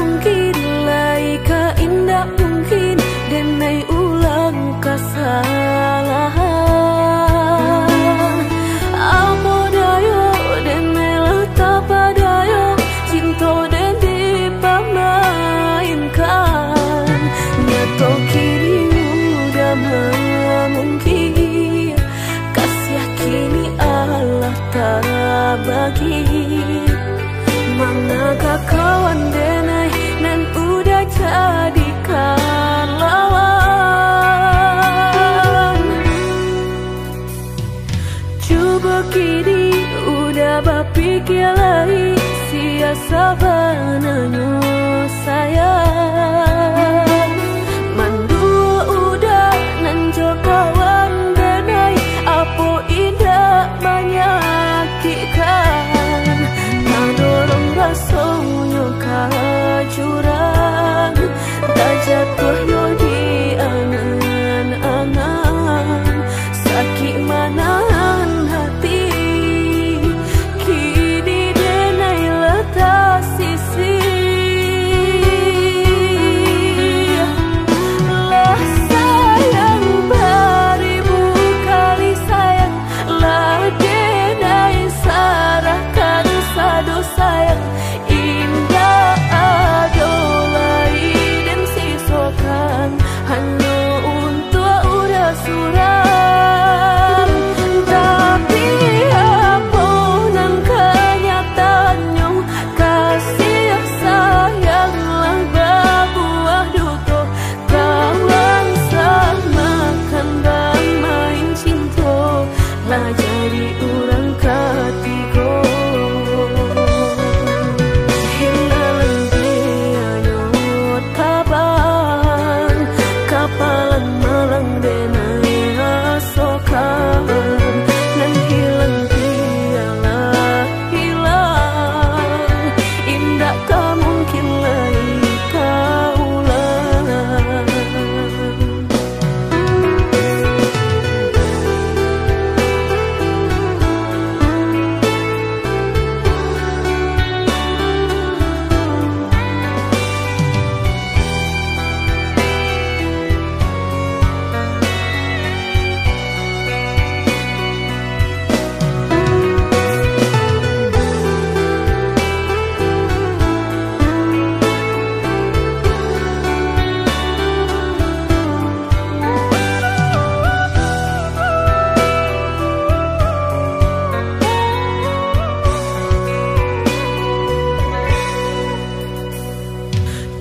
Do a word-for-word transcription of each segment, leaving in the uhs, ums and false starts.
Mungkin lai ka indak mungkin, denai ulang kasalahan. Apo dayo, denai lah tapadayo, cinto den dipamainkan. Nyato kini udah mamungkir, kasiah kini alah tabagi. Manakah kawan denai nan udah jadikan lawan? Cubo kini udah bapikia lai, sia sabananyo sayang. Manduo udah nan jo kawan denai, apo indak manyakikkan. Tadorong rasonyo ka jurang, tajatuah yo di angan-angan. Sakik manahan hati, kini denai lah tasisih. Lah sayang baribu kali sayang, lah denai sarahkan sado sayang. Indak ado lai den sisokan, hanyo untuak urang surang. Tapi apo nan kanyataannyo, kasiah sayang lah babuah duto. Kawan samakan bamain cinto, lah jadi urang katigo. Hilang dianyo tabang, kapalan malang denai asokan. Nan hilang bialah hilang, indak ka mungkin lai taulang.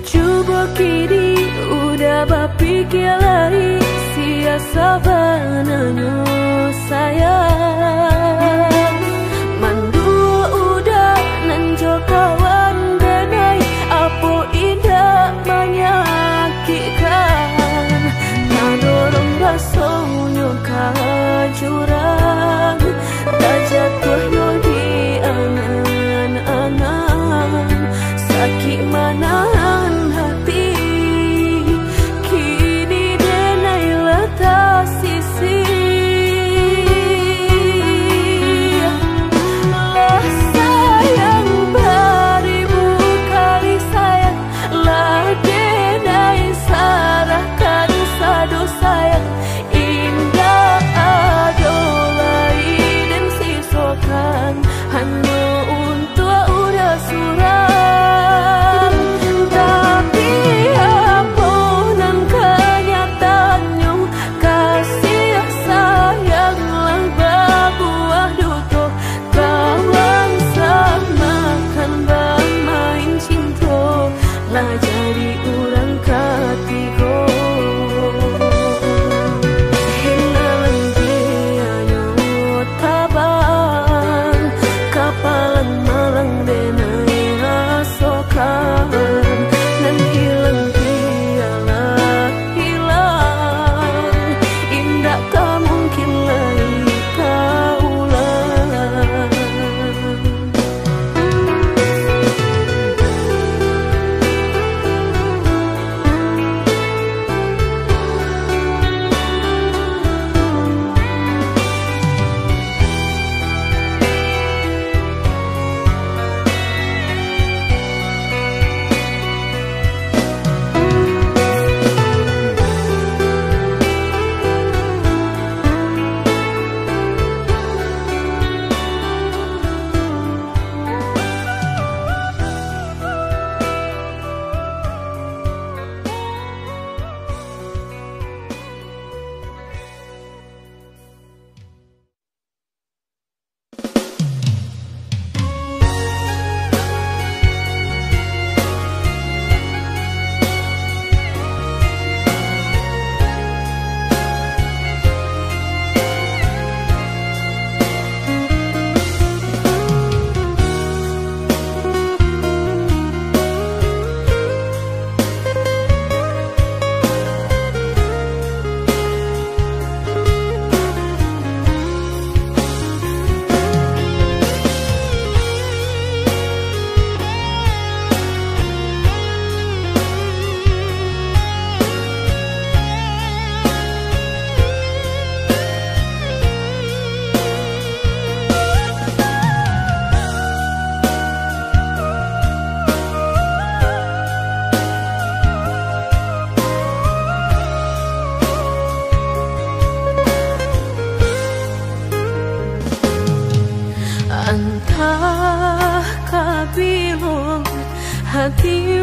Cubo kini udah bapikia lai, sia sabananyo sayang. Manduo udah nan jo kawan denai, apo indak manyakikkan. Tadorong rasonyo ka jurang, tajatuah yo di angan-angan. Sakik manahan hati, kini denai lah tasisih. Lah sayang baribu kali sayang, lah denai sarahkan sado sayang. Indak ado lai den sisokan.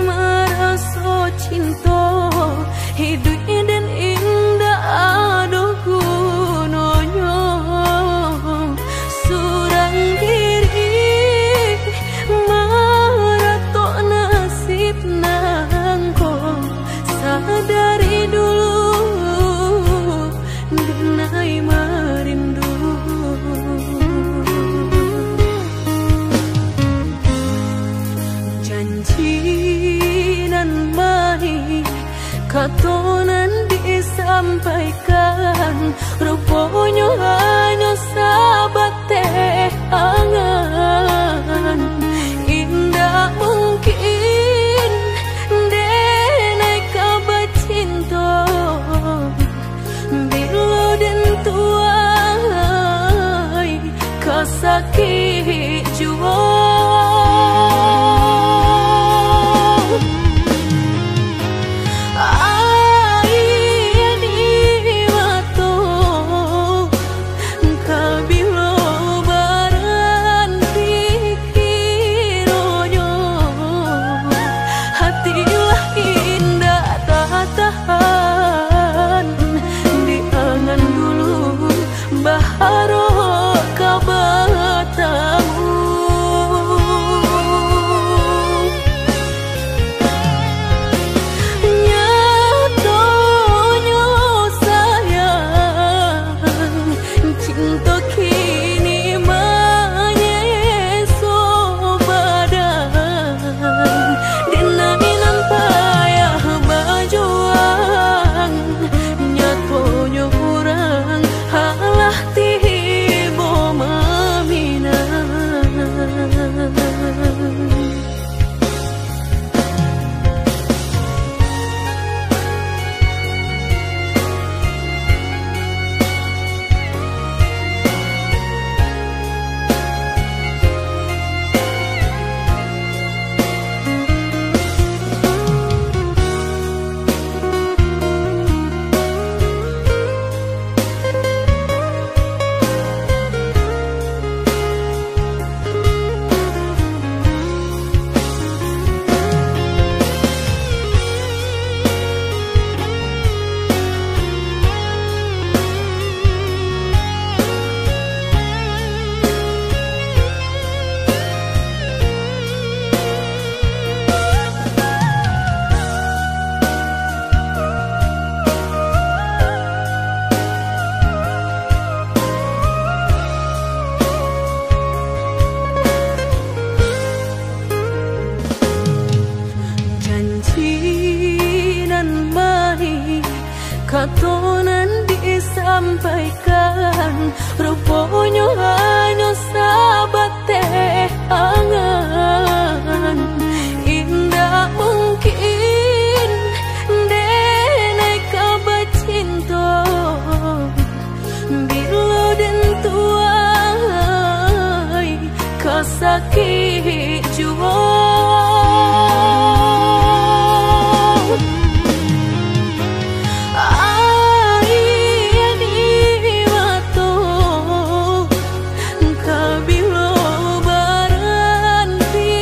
Maraso cinto, hiduik den indak ado gunonyo. Surang diri maratok nasib nangko, sadari dulu denai marindu. Janji nan manih, kato nan disampaikan, ruponyo hanyo sabateh angan. Indak mungkin denai ka bacinto, bilo den tuai ka sakik juo. Aia di mato, kabilo baranti kironyo, hati lah indak tatahan di angan dulu, baharok ka batamu. Nyatonyo sayang, cinto kini manyeso badan. Denai nan payah bajuang, nyatonyo urang alah tibo maminang. Janji nan manih, kato nan disampaikan, ruponyo hanyo sabateh angan. Indak mungkin denai ka bacinto, bilo den tuai ka sakik juo. Aia di mato, kabilo baranti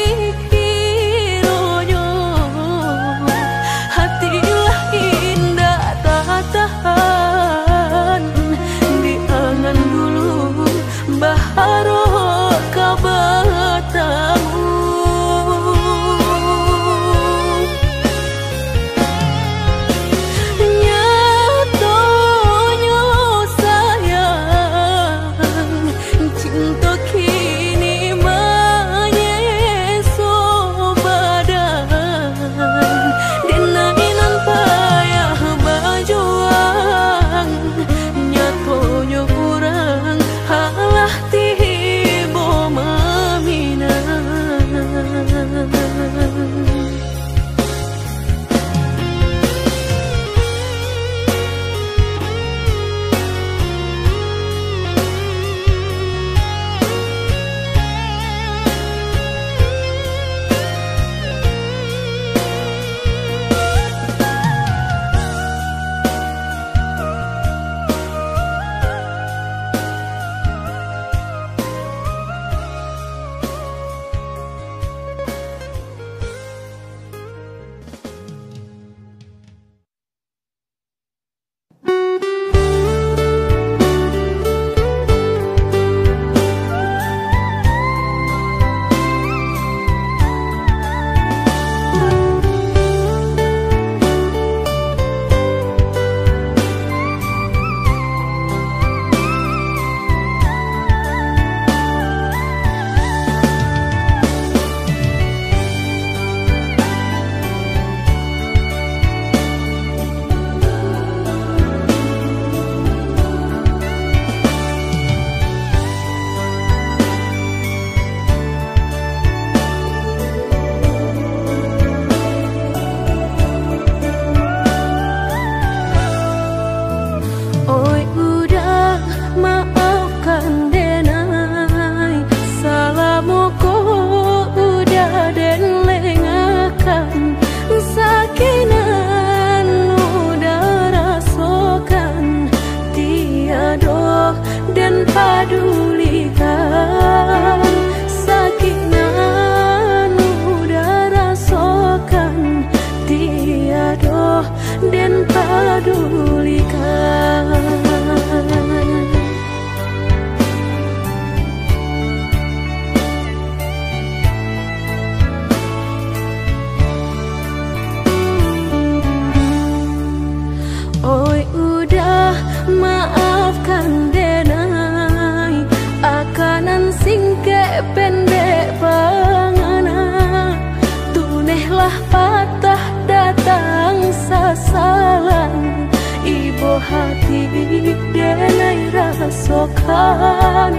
Kan,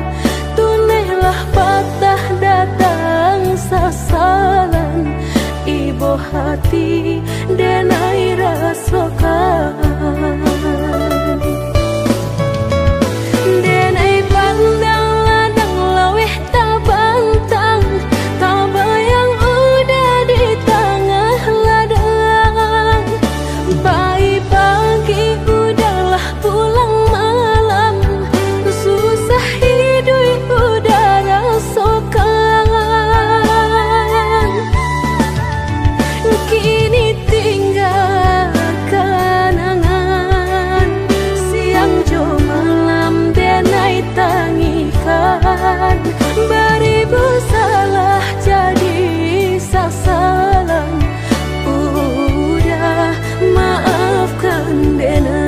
tunehlah patah datang sasalan, ibo hati denai rasokan. Denai pandang ladang laweh tabantang, tabayang uda di tangah ladang. Pai pagi uda lah pulang malam, susah iduik uda rasokan. Kini tinggal kanangan, siang jo malam denai tangikan. Baribu salah jadi sasalan, uda maafkan denai.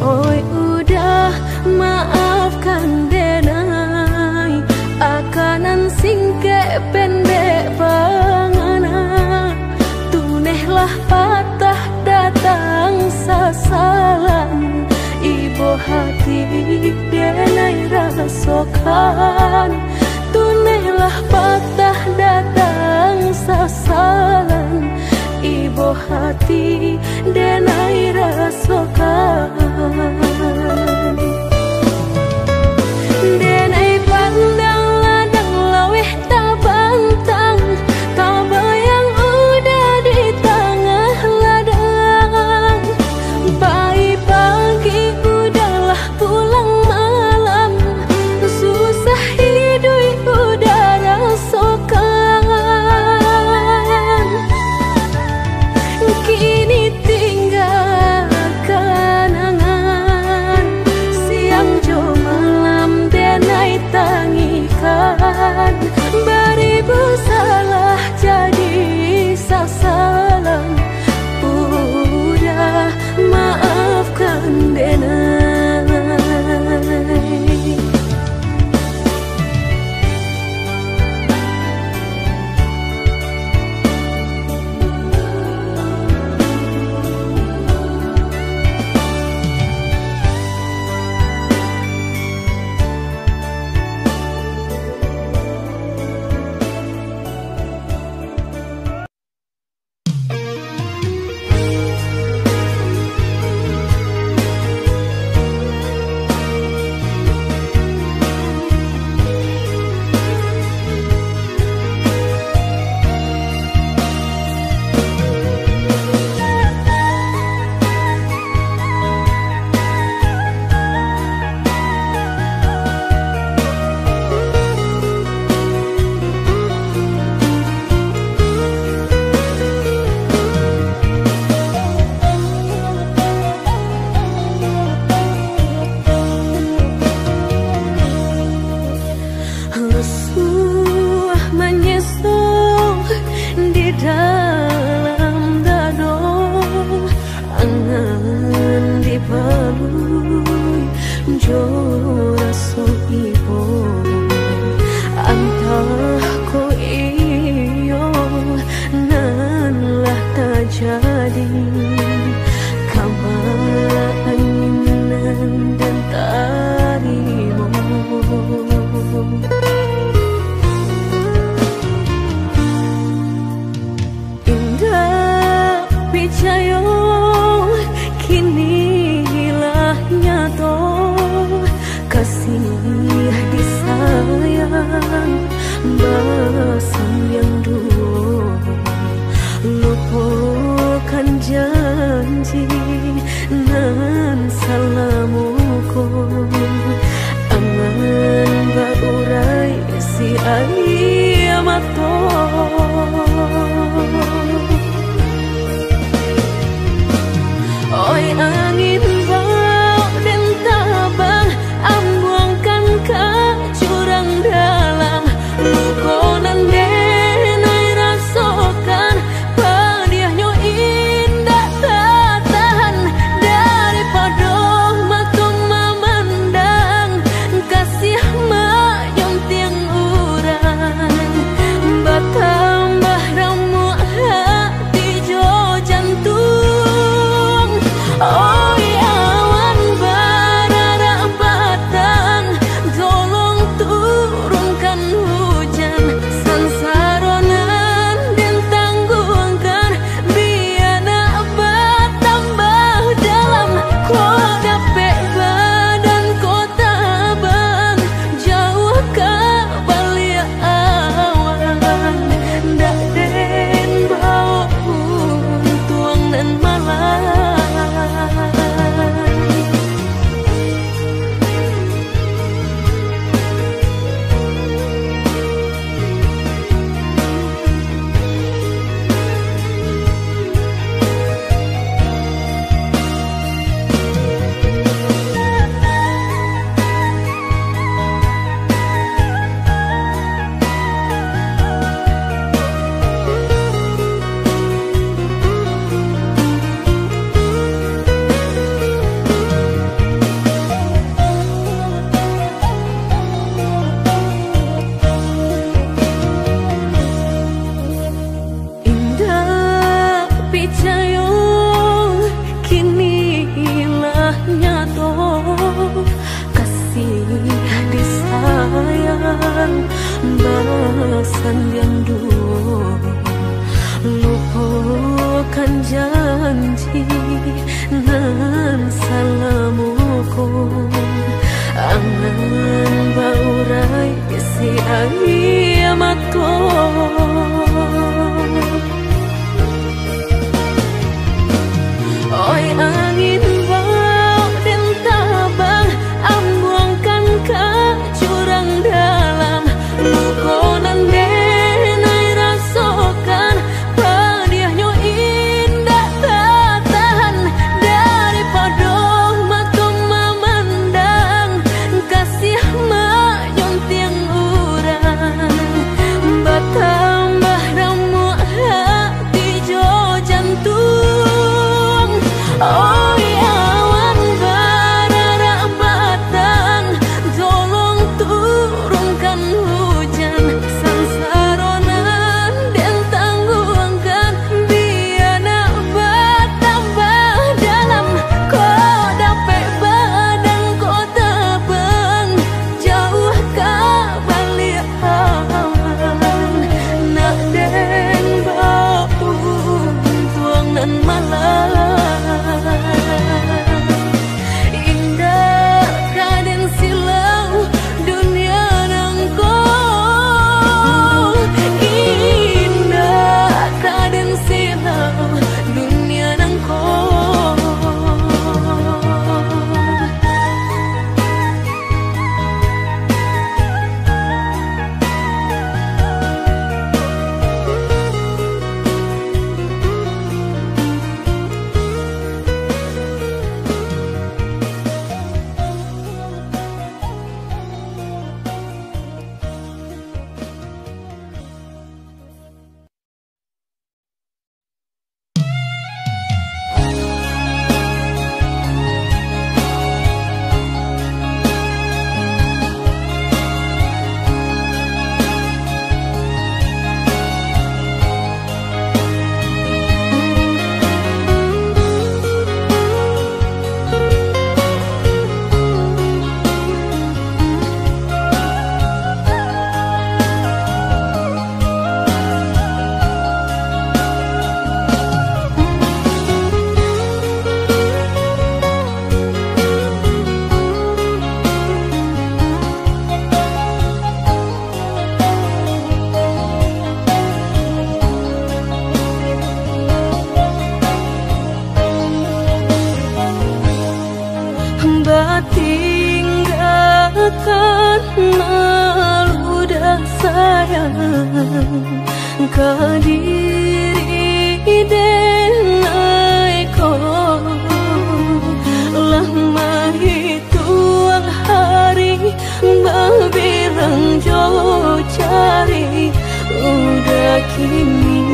Oi uda, maafkan denai, akanan singkek pendek pangana. Tunehlah patah datang sasalan, ibo hati denai rasokan. Tunehlah patah datang sasalan, ibo hati denai rasokan. Denai pandang ladang laweh tabantang, tabayang uda di tangah ladang. Pai pagi uda lah pulang malam, susah iduik uda rasokan. Kini tinggal kanangan, siang jo malam denai tangikan. Baribu salah jadi sasalan, uda maafkan denai. Rusuah manyesok di dalam dado, angan dipalui jo raso ibo. Antah ko iyo nan lah tajadi, kaba angin nan den tarimo. Indak picayo, kini lah nyato, Oi angin, bau den tabang, ambuangkan ka jurang dalam. Luko nan den ai rasokan, padiahnyo indak tatahan. Daripado mato mamandang, kasiah manyuntiang urang. Bat- Ka diri denai ko, lah mahituang hari, babilang jo jari, udah kini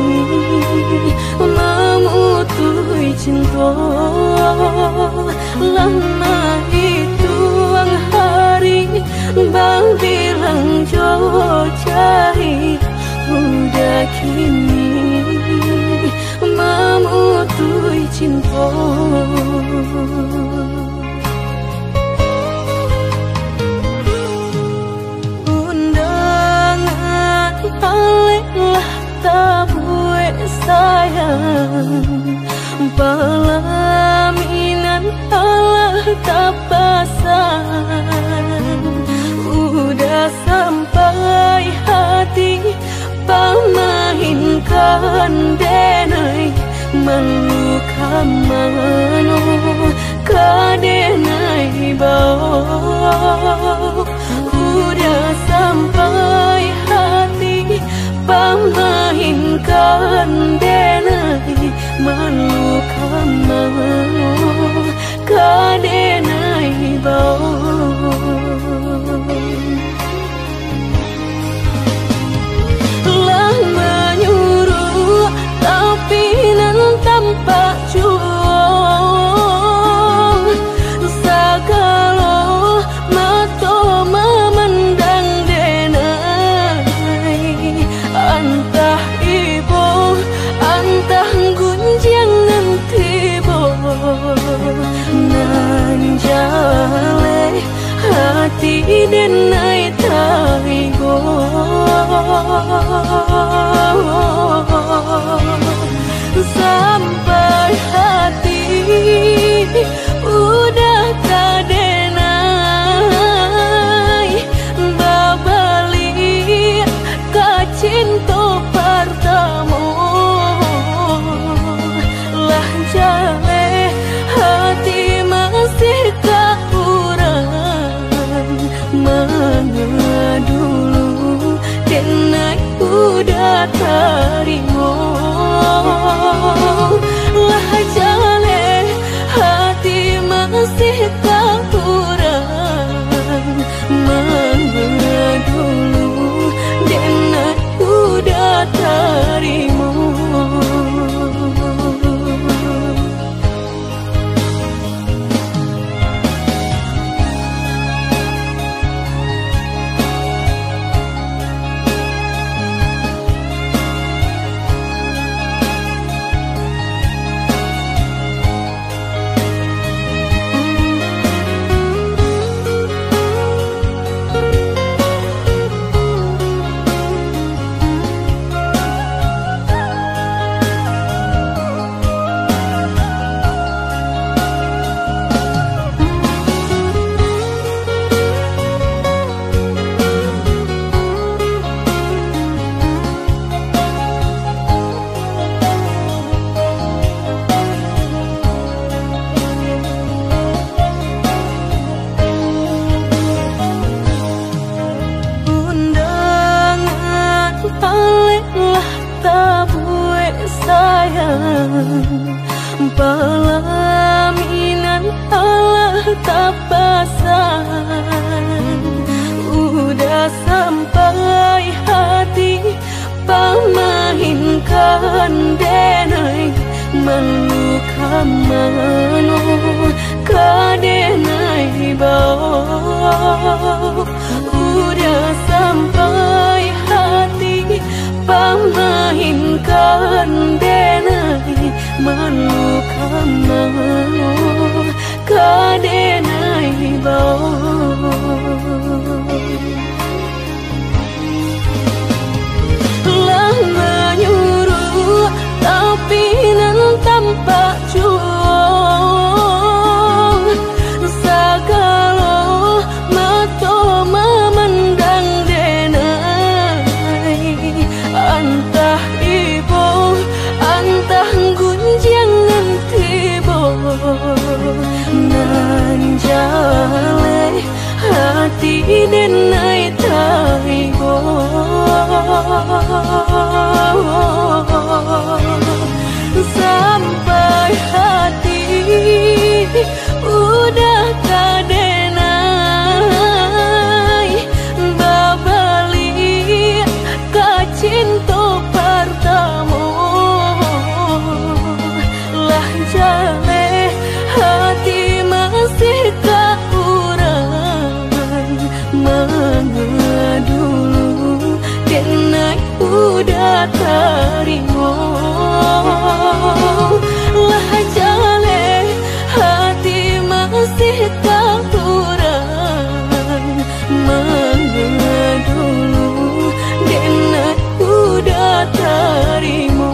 mamutuih cinto. Lah mahituang hari, babilang jo jari, udah kini mamutuih cinto. Undangan alek lah tabuek sayang, palaminan alah tapasan. Udah sampai hati pamainkan denai, malu ka mano ka denai bao. Udah sampai hati pamainkan denai, malu ka mano ka denai bao. Lah manyuruak, tapi nan tampak juo, sagalo mato mamandang denai. Antah ibo, antah gunjiang nan tibo, nan jaleh hati denai taibo. Sampai hati udah ka denai babaliak ka cinto partamo. Lah jaleh hati masih ka urang, manga dulu denai udah tarimo. Lah jaleh hati masih ka urang, manga dulu denai udah tarimo. Undangan alek lah tabuek sayang, palaminan alah tapasan. Udah sampai hati pamainkan denai, malu ka mano ka denai bao. Udah sampai hati pamainkan denai, malu ka mano ka denai bao. Lah manyuruak, tapi nan tampak juo, sagalo mato mamandang denai. Antah ibo, antah gunjiang nan tibo, nan jaleh hati denai taibo. tarimo. Lah jaleh hati masih takurang, manga dulu den uda tarimo.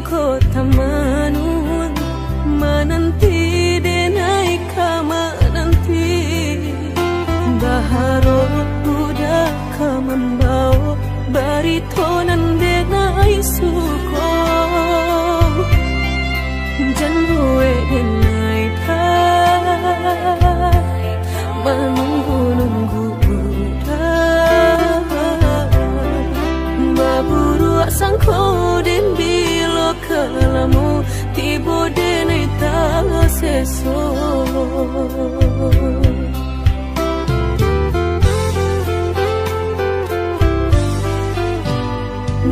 Kota Manuang, mananti denai ka mananti, baharap uda ka mambawo barito nan denai suko. Jan buek denai tak manunggu-nunggu uda, baburuak sangko den bilo ka lamo tibo denai taseso.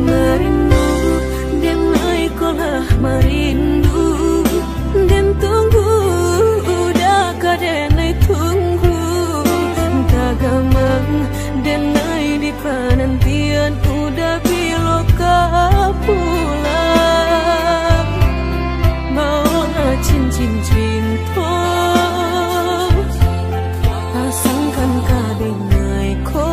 Marindu, denai ko lah marindu, den tunggu uda ka denai tunggu, tagamang denai di panantian uda bilo ka pulang. Bawolah cincin cinto, pasangkan ka denai ko,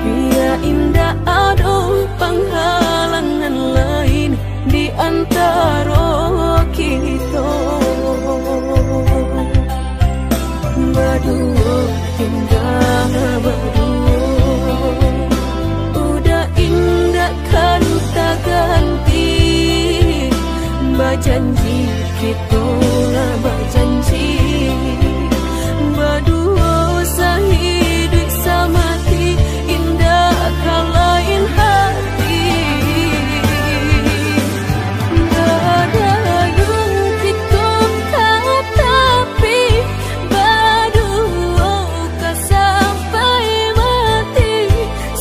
bia indak ado panghalangan lain di antaro kito. Baduo, tingga baduo, uda indak kan taganti. Bajanji, kito lah bajanji, baduo sahiduik samati, indak ka lain hati. Badayun kito ka tapi, baduo ka sampai mati.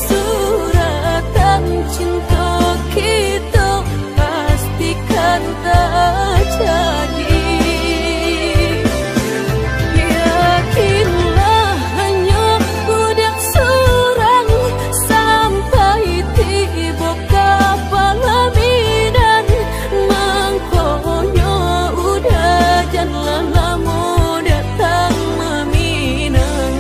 Suratan cinto kito pastikan tajadi. Yakinlah, hanyo uda surang sampai tibo ka palaminan. Mangkonyo uda jan lah lamo datang maminang.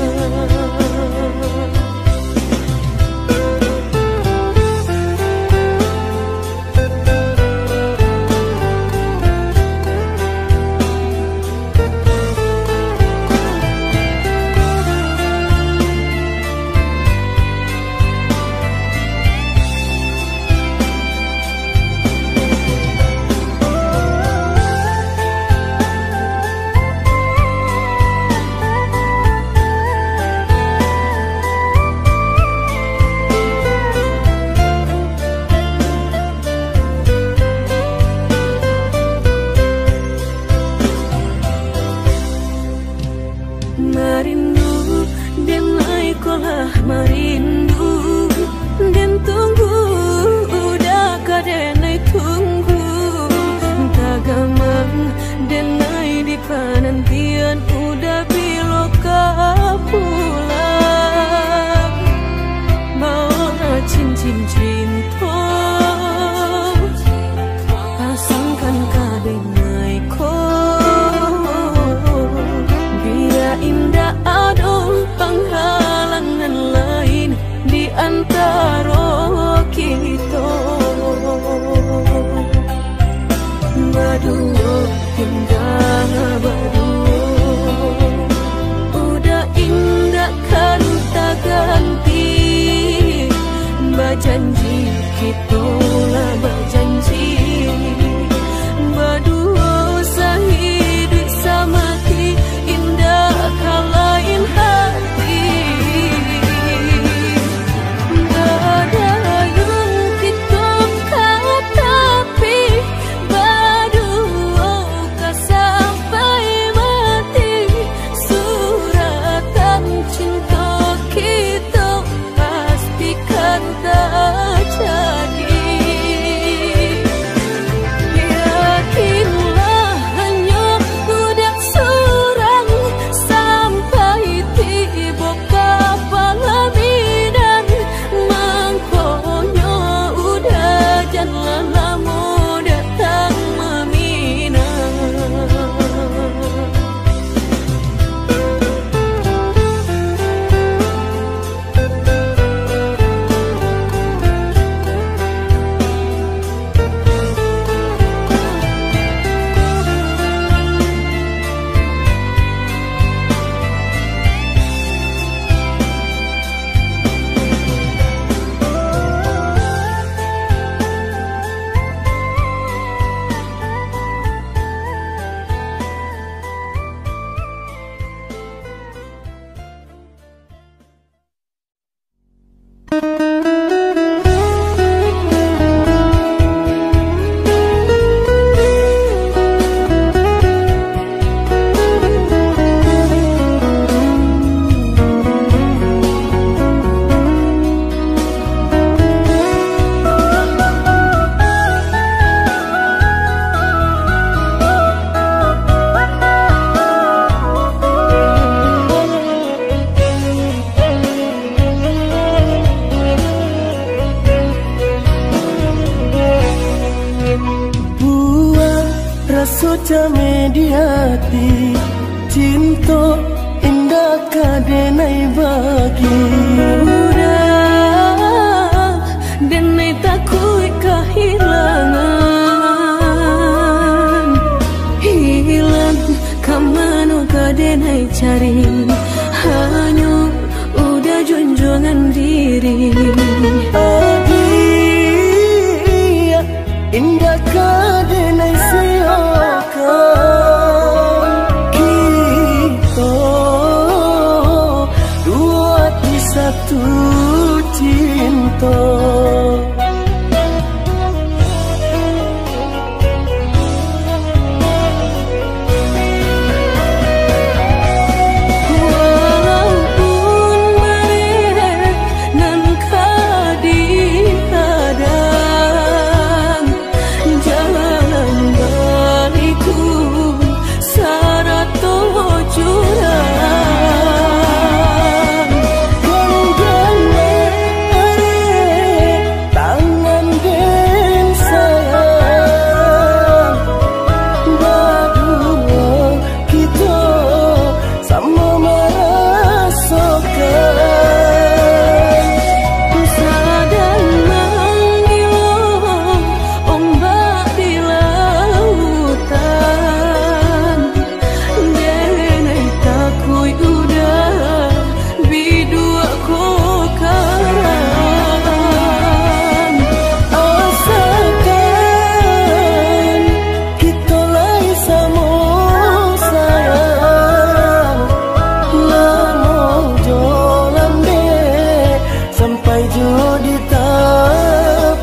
Marindu, denai ko lah marindu, den tunggu, uda ka denai tunggu, tagamang denai di panantian uda bilo ka pulang. Bawolah cincin cinto, pasangkan ka denai ko, bia indak ado panghalangan lain di antaro kito. Baduo, tingga baduo, uda indak kan taganti. Bajanji, kito lah bajanji, baduo sahiduik samati, indak ka lain hati. Badayun kito ka tapi, baduo ka sampai mati. Suratan cinto kito pastikan tajadi. Cameh di ati, cinto indak ka denai bagi. Udah, denai takuik kahilangan. Hilang ka mano ka denai cari, hanyo udah junjuangan diri. Agiah indak ka denai siokan. Kito duo ati satu cinto. Walaupun bareh nan ka dihadang, jalan baliku sarato jurang. Ganggang tangan den sayang, baduo kito samo marasokan. Sadang mangilo ombak di lautan, denai takuik udah biduak ko karam. Asakan kito lai samo sayang, lamo jo lambek sampai jo di tapian.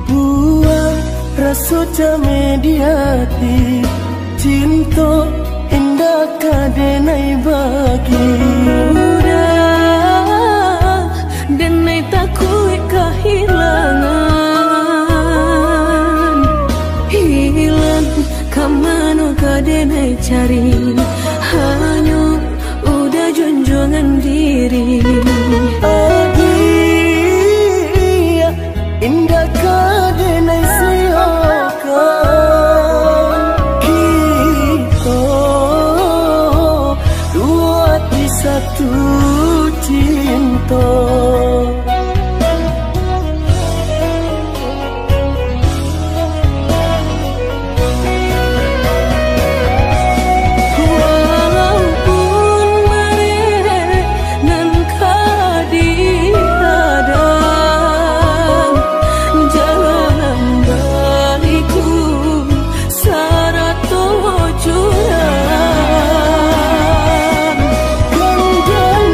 Buang raso cameh di ati, cinto indak ka denai bagi. Udah, denai takuik kahilangan. Hilang ka mano ka denai cari, hanyo udah junjuangan diri. Agiah indak ka denai siokan. Kito duo ati satu cinto. Walaupun bareh nan ka dihadang, jalan baliku sarato jurang. Ganggang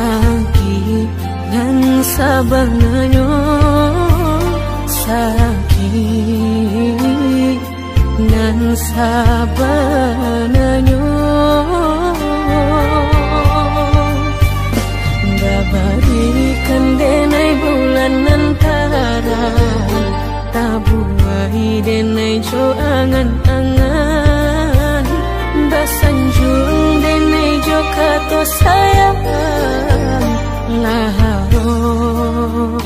Sakik nan sabananyo, sakik nan sabananyo. Babarikan denai bulan nan tarang, tabuai denai jo angan-angan, basanjuang denai jo kato sayang, lah harok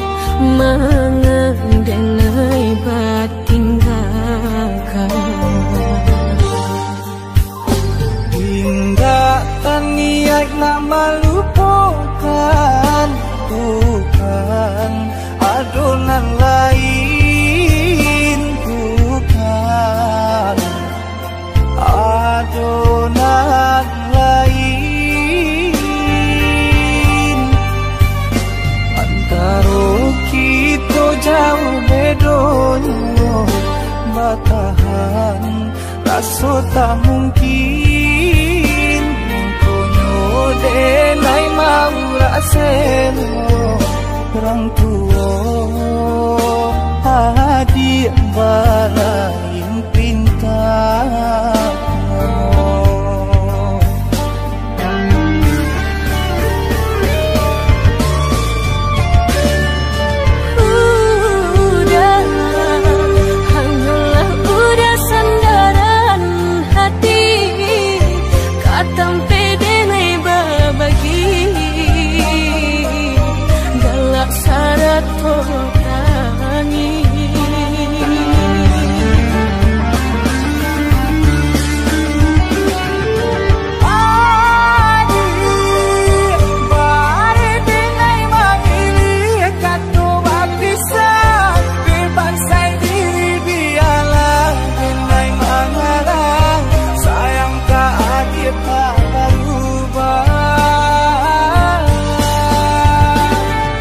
mangan denai batinggakan. Indak taniaik nak malupokan, bukan ado nan lain, bukan ado nan lain. Antaro kito jauah bedonyo, batahan raso tak mungkin. Mangkonyo denai maurak selo, urang tuo adiak balain pinta. Udah, hanyolah udah sandaran hati, ka tampek denai babagi, galak sarato tangih. Adiak, bari denai mangilih kato bapisah, dek bansai diri bialah denai mangalah, sayang ka adiak tak barubah.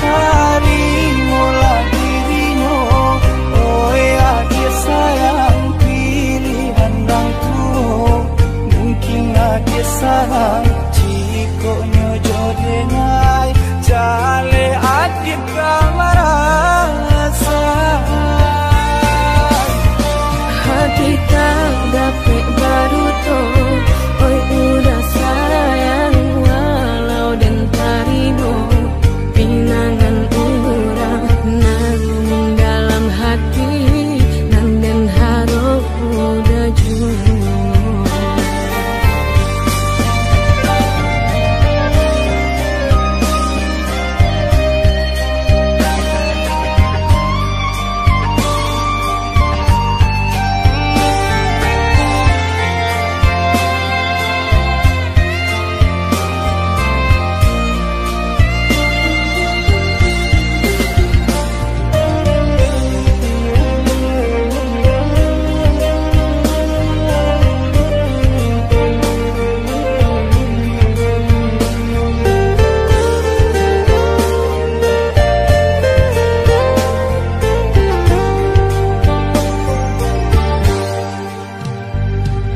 Tarimolah dirinyo, oi adiak sayang, pilihan urang tuo. Mungkin adiak salah, jikok nyo jo denai, jaleh adiak ka marasa. Hati tak dapek baduto, oi udah sayang, walau den tarimo pinangan urang, namun dalam hati nan den harok udah juo.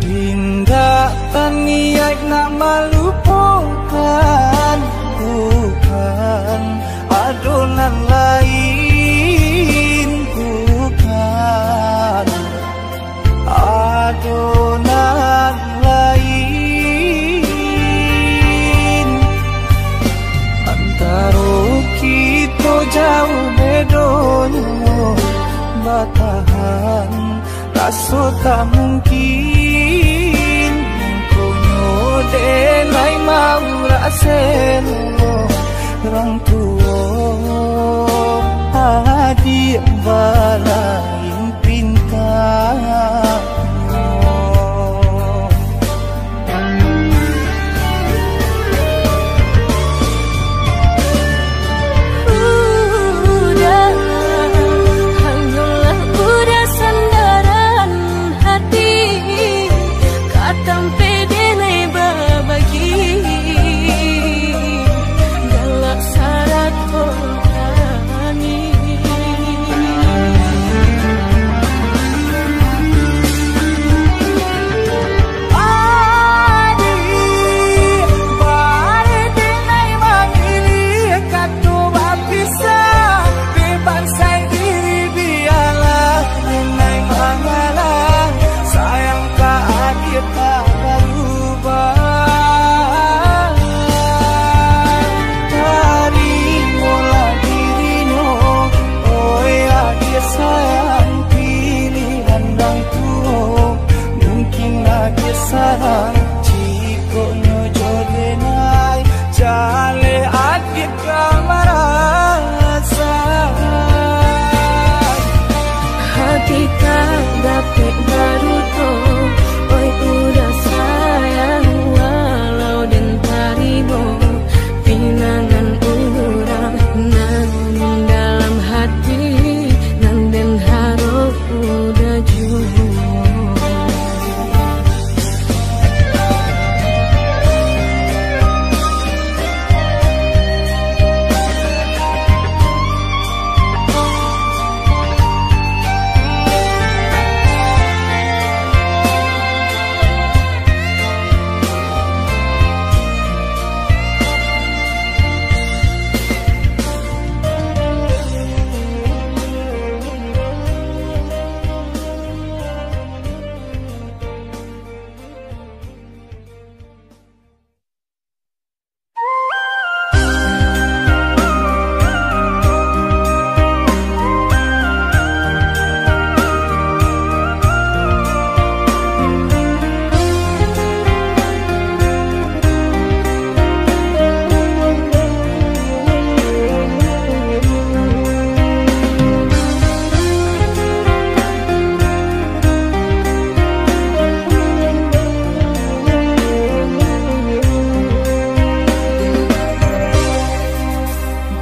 Indak taniaik nak malupokan, bukan ado nan lain, bukan ado nan lain. Antaro kito jauah bedonyo, batahan raso tak mungkin, mangkonyo den lai maurak selo, urang tuo adiak balain pintanyo. Udah, hanyolah udah sandaran hati, ka tampek den lai babagi, galak sarato tangih. Salah, jikok nyo jo denai, jaleh ati ka marasa. Hati tak dapek baruto, oi udah sayang, walau den tarimo pinangan urang nan dalam hati, nan den harok udah juo.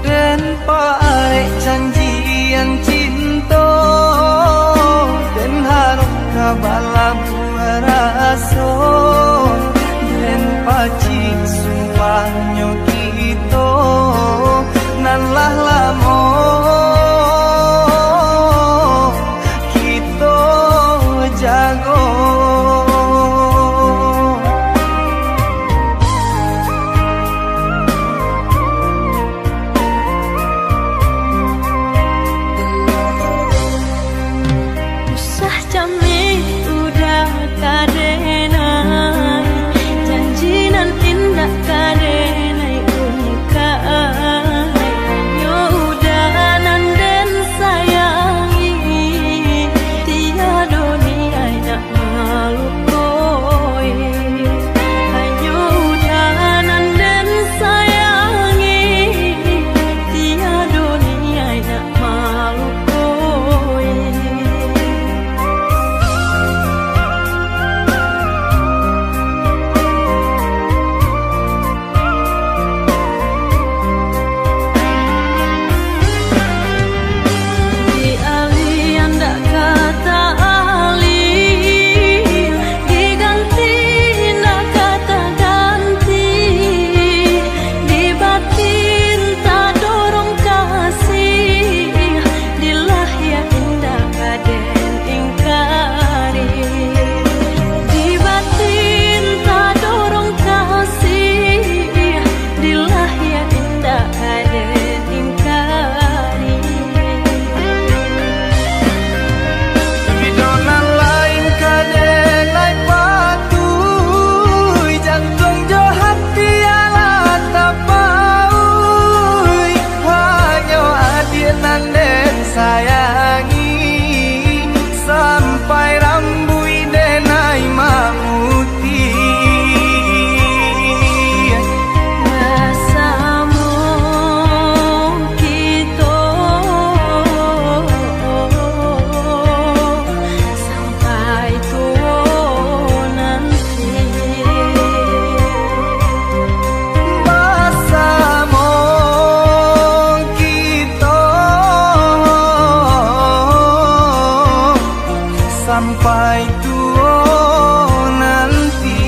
Den paarek janjian cinto, den harok ka balabuah raso, den pacik sumpahnyo kito nan lah lamo kito jago. Usah cameh udah ka denai, janji nan indak ka denai ungkai. Hanyo udah nan den sayangi, tiado niaik nak malukoi. Hanyo udah nan den sayangi, tiado niaik nak malukoi. Dialih indak ka taalih, diganti indak ka taganti, di batin tadorong kasih, di lahia indak ka den ingkari. Di batin tadorong kasih, di lahia indak ka den ingkari. Pado nan lain ka den lai patuih, jantuang jo hati alah tapauih. Hanyo adiak nan den sayangi, sampai rambuik den ai mamutiah. Basamo kito sampai tuo nanti. Basamo kito sampai tuo nanti.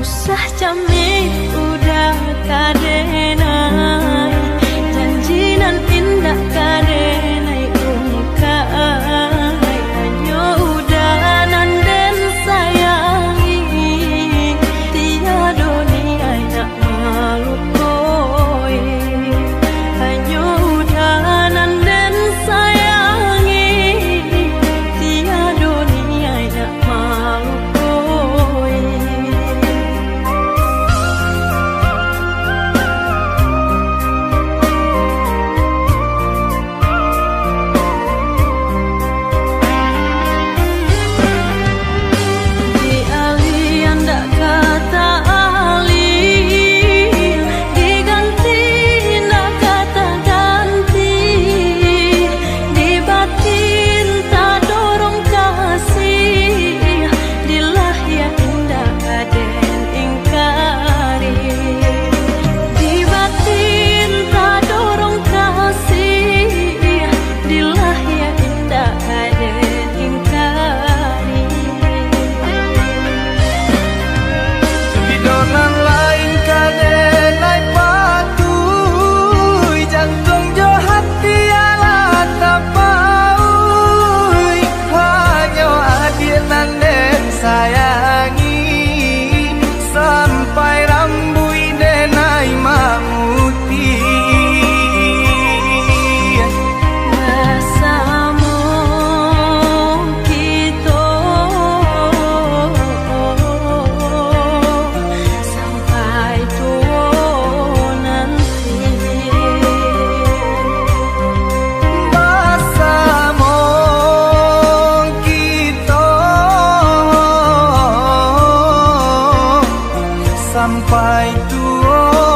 Usah cameh udah ka denai, janji nan indak ka denai ungkai. Sampai tuo